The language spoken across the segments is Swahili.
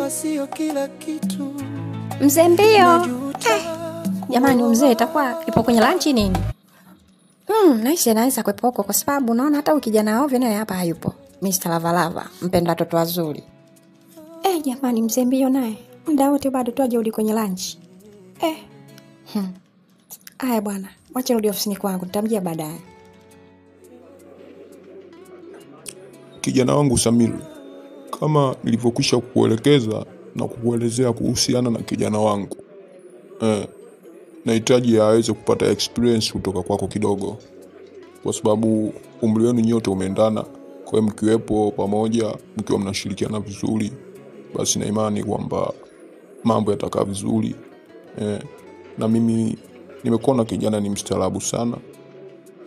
Najua sio kila kitu. Mzee Mbio. Jamani, mzee itakuwa ipo kwenye lunch nini? Naisi anaweza kuepo huko kwa sababu naona hata ukijana ovyo naye hapa hayupo. Mr. Lavalava, mpenda watoto wazuri. Jamani, mzee Mbio naye muda wote bado tu hajarudi kwenye lunch. Haya bwana, wacha rudi ofisini kwangu, nitamjia baadaye. Kijana wangu Samir, kama nilivyokwisha kukuelekeza na kukuelezea kuhusiana na kijana wangu, nahitaji aweze kupata experience kutoka kwako kidogo, kwa sababu umri wenu nyote umeendana. Kwa hiyo mkiwepo pamoja, mkiwa mnashirikiana vizuri, basi na imani kwamba mambo yatakaa vizuri. Na mimi nimekuona kijana ni mstaarabu sana.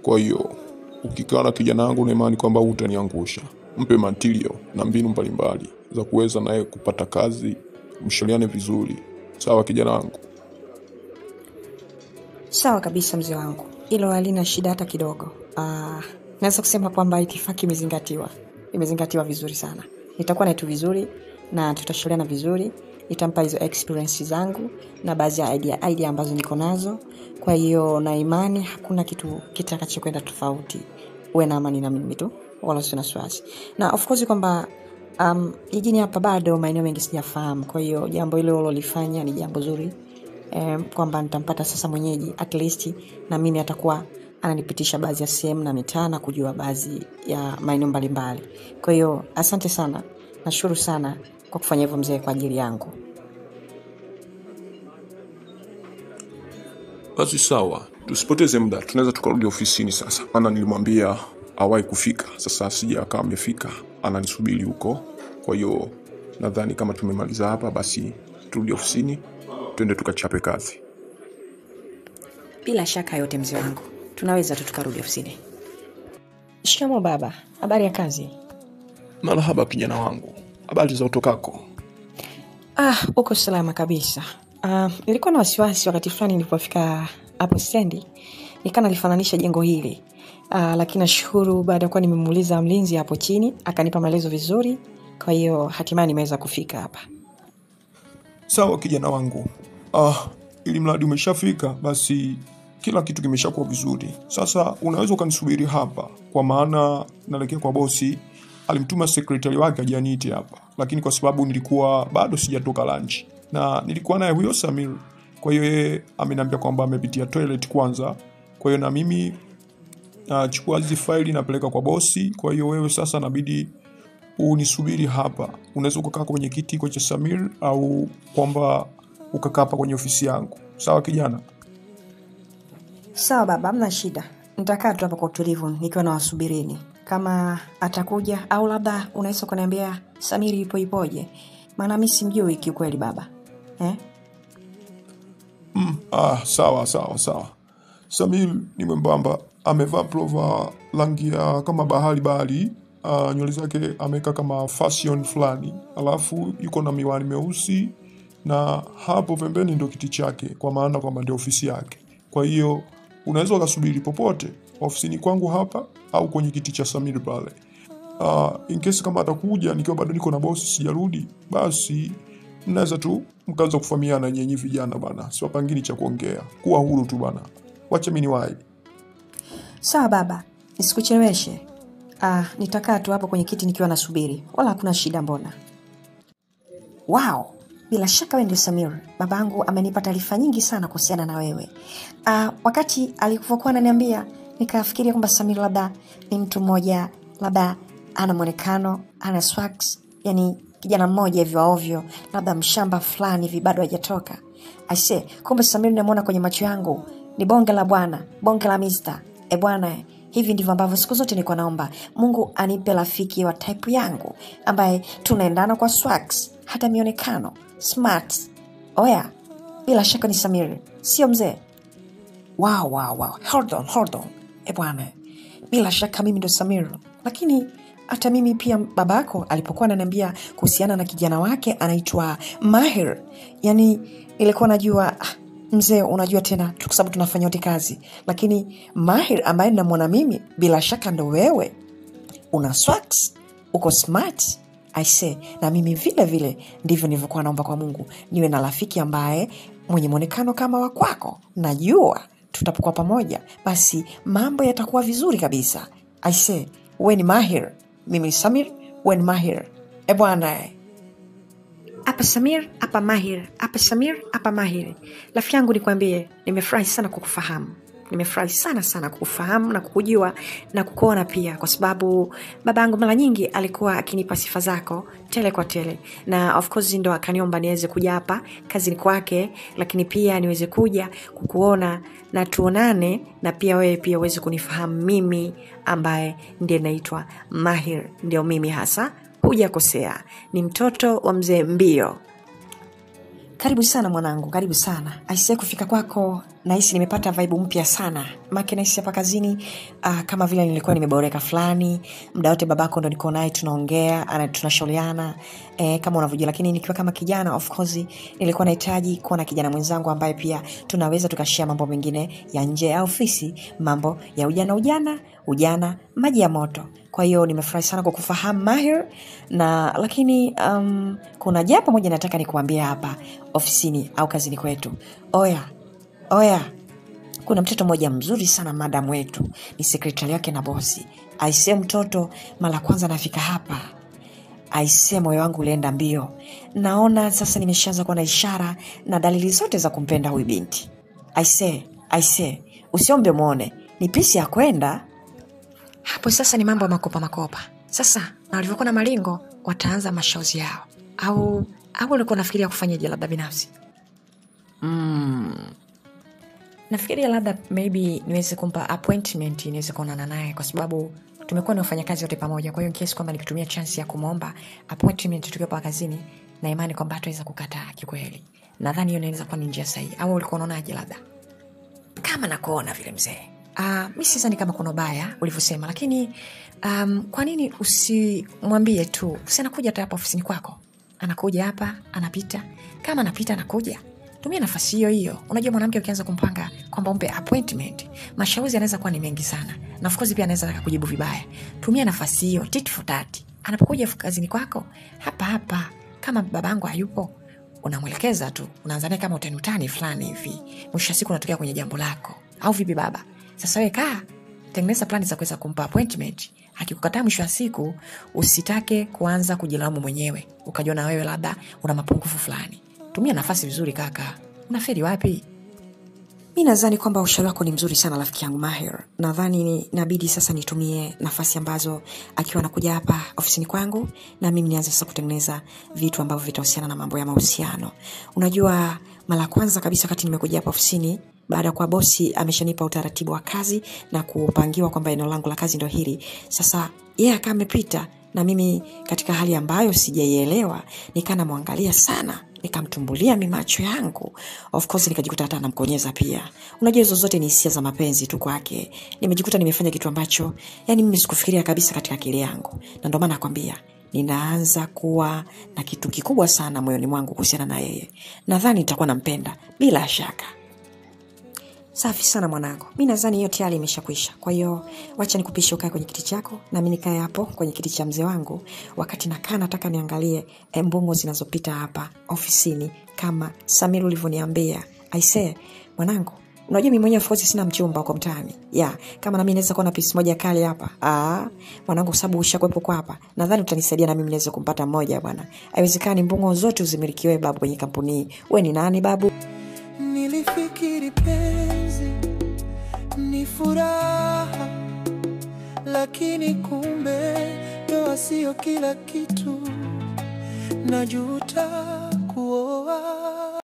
Kwa hiyo ukikaa na kijana wangu na imani kwamba hutaniangusha. Mpe material na mbinu mbalimbali za kuweza naye kupata kazi, mshauriane vizuri. Sawa kijana wangu? Sawa kabisa mzee wangu. Hilo halina shida hata kidogo. Naweza kusema kwamba itifaki imezingatiwa. Imezingatiwa vizuri sana. Nitakuwa na tu vizuri na tutashauriana vizuri. Nitampa hizo experience zangu na baadhi ya idea ambazo niko nazo. Kwa hiyo na imani hakuna kitu kitakachokwenda tofauti. Uwe na amani na mimi tu, wala sina wasiwasi. Na of course kwamba jijini hapa bado maeneo mengi sijafahamu. Kwa hiyo jambo hilo ulilofanya ni jambo zuri. Kwamba nitampata sasa mwenyeji at least, na mimi atakuwa ananipitisha baadhi ya sehemu na mitaa na kujua baadhi ya maeneo mbalimbali. Kwa hiyo asante sana. Nashukuru sana kwa kufanya hivyo mzee kwa ajili yangu. Basi sawa, tusipoteze muda, tunaweza tukarudi ofisini sasa. Maana nilimwambia awahi kufika. Sasa asije akawa amefika, ananisubiri huko. Kwa hiyo nadhani kama tumemaliza hapa basi turudi ofisini, twende tukachape kazi. Bila shaka yote mzee wangu, tunaweza tu tukarudi ofisini. Shikamoo baba, habari ya kazi? Marhaba kijana wangu. Habari za utokako? Uko salama kabisa. Nilikuwa na wasiwasi wakati fulani nilipofika hapo stendi, nikaa nalifananisha jengo hili. Lakini nashukuru baada ya kuwa nimemuuliza mlinzi hapo chini, akanipa maelezo vizuri. Kwa hiyo hatimaye nimeweza kufika hapa. Sawa kijana wangu. Ili mradi umeshafika basi kila kitu kimeshakuwa vizuri. Sasa unaweza ukanisubiri hapa, kwa maana naelekea kwa bosi. Alimtuma secretary wake aje aniite hapa, lakini kwa sababu nilikuwa bado sijatoka lunch na nilikuwa naye huyo Samir, kwa hiyo yeye ameniambia kwamba amepitia toilet kwanza. Kwa hiyo na mimi nachukua hizi faili napeleka kwa bosi. Kwa hiyo wewe sasa inabidi unisubiri hapa. Unaweza ukakaa kwenye kiti kwa cha Samir au kwamba ukakaa hapa kwenye ofisi yangu. Sawa kijana? Sawa baba, hamna shida. Nitakaa tu hapa kwa utulivu nikiwa nawasubirini. Kama atakuja au labda unaweza kuniambia Samiri yupo ipoje? Maana mimi simjui kiukweli baba. Sawa. Samir ni mwembamba, amevaa plova rangi ya kama bahari. Nywele zake ameweka kama fashion fulani. Alafu yuko na miwani meusi na hapo pembeni ndio kiti chake, kwa maana kwamba ndio ofisi yake. Kwa hiyo unaweza ukasubiri popote, ofisini kwangu hapa au kwenye kiti cha Samir pale. In case kama atakuja nikiwa bado niko na bosi sijarudi, basi mnaweza tu mkaanza kufahamiana nyinyi vijana bana. Siwapangili cha kuongea. Kuwa huru tu bana. Wacha mimi niwahi. Sawa baba, nisikucheleweshe. Nitakaa tu hapo kwenye kiti nikiwa nasubiri. Wala hakuna shida mbona. Wow, bila shaka wewe ndio Samir. Babangu amenipa taarifa nyingi sana kuhusiana na wewe. Wakati alikuwa ananiambia nikafikiria kwamba Samir labda ni mtu mmoja, labda ana muonekano, ana swags, yani kijana mmoja hivi wa ovyo, labda mshamba fulani hivi bado hajatoka. I say, kumbe Samir namuona kwenye macho yangu ni bonge la bwana, bonge la mister. Bwana, hivi ndivyo ambavyo siku zote nilikuwa naomba Mungu anipe rafiki wa type yangu ambaye tunaendana kwa swags, hata mionekano, smart. Oya, bila shaka ni Samir, sio mzee. Wow. Hold on. Bwana, bila shaka mimi ndo Samir. Lakini hata mimi pia babako alipokuwa ananiambia kuhusiana na kijana wake anaitwa Mahir, yani nilikuwa najua mzee, unajua tena kwa sababu tunafanya wote kazi. Lakini Mahir ambaye ninamwona mimi bila shaka ndo wewe. Una swags, uko smart. Aise, na mimi vile vile ndivyo nilivyokuwa naomba kwa Mungu, niwe na rafiki ambaye mwenye mwonekano kama wa kwako. Najua tutapokuwa pamoja basi mambo yatakuwa vizuri kabisa. Aise, we ni Mahir, mimi ni Samir, we ni Mahir. E bwana, hapa Samir, hapa Mahir, hapa Samir, hapa Mahir. Rafiki yangu nikwambie, nimefurahi sana kukufahamu. Nimefurahi sana sana kukufahamu na kukujua na kukuona pia, kwa sababu babangu mara nyingi alikuwa akinipa sifa zako tele kwa tele, na of course ndo akaniomba niweze kuja hapa kazini kwake, lakini pia niweze kuja kukuona na tuonane, na pia wewe pia uweze kunifahamu mimi ambaye ndiye naitwa Mahir, ndio mimi hasa. Hujakosea, ni mtoto wa mzee Mbio. Karibu sana mwanangu, karibu sana. Aisee, kufika kwako nahisi nimepata vibe mpya sana. Maana nahisi hapa kazini kama vile nilikuwa nimeboreka fulani. Muda wote babako ndo niko naye, tunaongea, tunashauriana kama unavyojua, lakini nikiwa kama kijana of course nilikuwa nahitaji kuwa na kijana mwenzangu ambaye pia tunaweza tukashare mambo mengine ya nje ya ofisi, mambo ya ujana ujana, maji ya moto. Kwa hiyo nimefurahi sana kwa kufahamu Mahir, na lakini kuna jambo moja nataka nikuambie hapa ofisini au kazini kwetu. Oya, kuna mtoto mmoja mzuri sana madam wetu, ni sekretari yake na bosi. Aisee, mtoto mara kwanza nafika hapa, aisee, moyo wangu ulienda mbio. Naona sasa nimeshaanza kuwa na ishara na dalili zote za kumpenda huyu binti. Aisee, usiombe muone, ni pisi ya kwenda. Hapo sasa ni mambo ya makopa. Sasa na walivyokuwa na malingo wataanza mashauzi yao. Au ulikuwa unafikiria kufanyaje labda binafsi? Nafikiria labda maybe niweze kumpa appointment, niweze kuonana naye, kwa sababu tumekuwa ni wafanyakazi wote pamoja. Kwa hiyo in case kwamba nikitumia chance ya kumuomba appointment tukiwa pa kazini, na imani kwamba hataweza kukataa kikweli. Nadhani hiyo inaweza kuwa ni njia sahihi. Au ulikuwa unaonaje labda? Kama nakuona vile mzee. Mimi sidhani kama kuna ubaya ulivyosema, lakini kwa nini usimwambie tu? Si anakuja hata hapa ofisini kwako. Anakuja hapa, anapita. Kama anapita anakuja. Tumia nafasi hiyo hiyo. Unajua mwanamke ukianza kumpanga kwamba umpe appointment, mashauri yanaweza kuwa ni mengi sana. Na of course pia anaweza kukujibu vibaya. Tumia nafasi hiyo tit for tat. Anapokuja kazini kwako, hapa hapa kama babangu hayupo, unamwelekeza tu. Unaanza naye kama utani fulani hivi. Mwisho wa siku unatokea kwenye jambo lako. Au vipi baba? Sasa wewe kaa, tengeneza plani za kuweza kumpa appointment. Akikukataa mwisho wa siku, usitake kuanza kujilaumu mwenyewe, ukajiona wewe labda una mapungufu fulani. Tumia nafasi vizuri kaka. Unaferi wapi? Mimi nadhani kwamba ushauri wako ni mzuri sana rafiki yangu Mahir. Nadhani inabidi sasa nitumie nafasi ambazo akiwa anakuja hapa ofisini kwangu, na mimi nianze sasa kutengeneza vitu ambavyo vitahusiana na mambo ya mahusiano. Unajua mara kwanza kabisa wakati nimekuja hapa ofisini, baada kwa bosi ameshanipa utaratibu wa kazi na kupangiwa kwamba eneo langu la kazi ndio hili. Sasa yeye akawa amepita na mimi katika hali ambayo sijaielewa, nikanamwangalia sana, nikamtumbulia mimi macho yangu. Of course nikajikuta hata namkonyeza pia. Unajua hizo zote ni hisia za mapenzi tu kwake. Nimejikuta nimefanya kitu ambacho yani mimi sikufikiria kabisa katika akili yangu. Na ndio maana nakwambia ninaanza kuwa na kitu kikubwa sana moyoni mwangu kuhusiana na yeye. Nadhani nitakuwa nampenda bila shaka. Safi sana mwanangu. Mimi nadhani hiyo tayari imeshakwisha. Kwa hiyo wacha nikupishe ukae kwenye kiti chako na mimi nikae hapo kwenye kiti cha mzee wangu. Wakati nakaa nataka niangalie mbongo zinazopita hapa ofisini kama Samir ulivyoniambia. Aisee mwanangu, unajua mimi mwenyewe of course sina mchumba huko mtaani. Yeah, kama na mimi naweza kuwa na pisi moja kali hapa. Mwanangu sababu ushakuepo kwa hapa. Nadhani utanisaidia na mimi niweze kumpata mmoja bwana. Haiwezekani mbongo zote uzimilikiwe babu kwenye kampuni. Wewe ni nani babu? Nilifikiri penzi ni furaha, lakini kumbe ndoa sio kila kitu. Najuta.